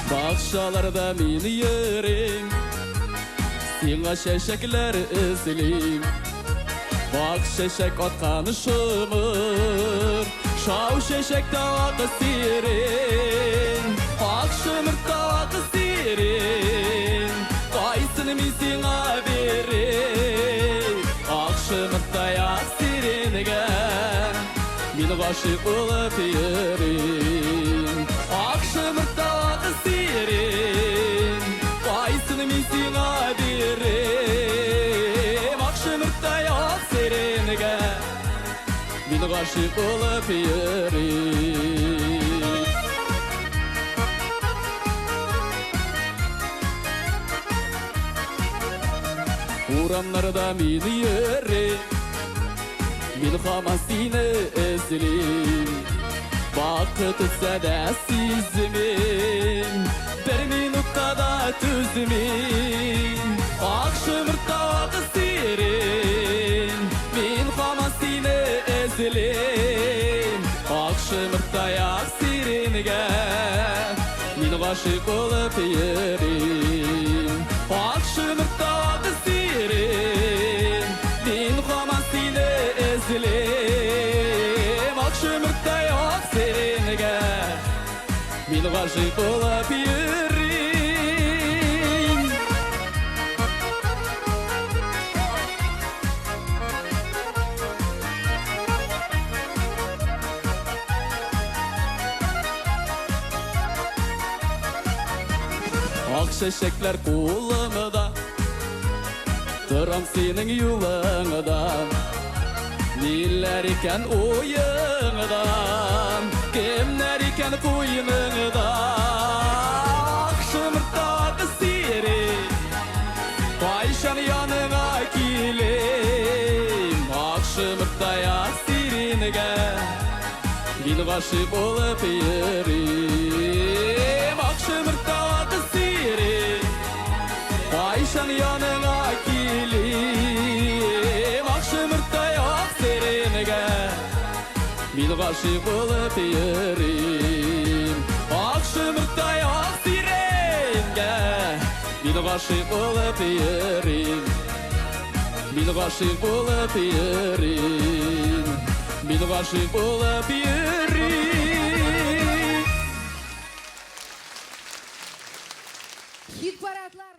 Бакчаларда мин йөрим, сиңа чәчәкләр эзлим. Ак чәчәк аткан шомыр, шау чәчәк ак сирень, ак шомырт ак сирень, кайсын мин сиңа бирим? Ак шомырттай ак сиренгә мин гашыйк булып йөрим. Ак шомырт ак сирень, кайсын мин сиңа бирим? Ак шомырттай ак сиренгә мин гашыйк булып йөрим. Урамнарда мин йөрим, мин һаман сине эзлим. Вакыт үтсә дә сизмим, бер минутта да түзмим. Ак шомыртта ак сирень, мин һаман сине эзлим. Ак шомырттай ак сиренгә мин гашыйк булып йөрим. Ак шомыртта ак сирень, мин һаман сине эзлим. Ак шомырттай ак сиренгә мин гашыйк булып йөрим. Ак чәчәкләр кулымда, торам синең юлыңда. Ниләр икән уеңда, кемнәр икән куеныңда? Ак шомыртак сирень, кайчан яныңа килим? Ак шомырттай ак сиренгә мин гашыйк булып йөрим. Ак шомыртак сирень, кайчан яныңа килим? Ак шомырттай ак сиренгә мин гашыйк булып йөрим. Ак шомырттай ак сиренгә мин гашыйк булып йөрим. Мин гашыйк булып йөрим. Мин гашыйк булып йөрим. Хит-парадлар.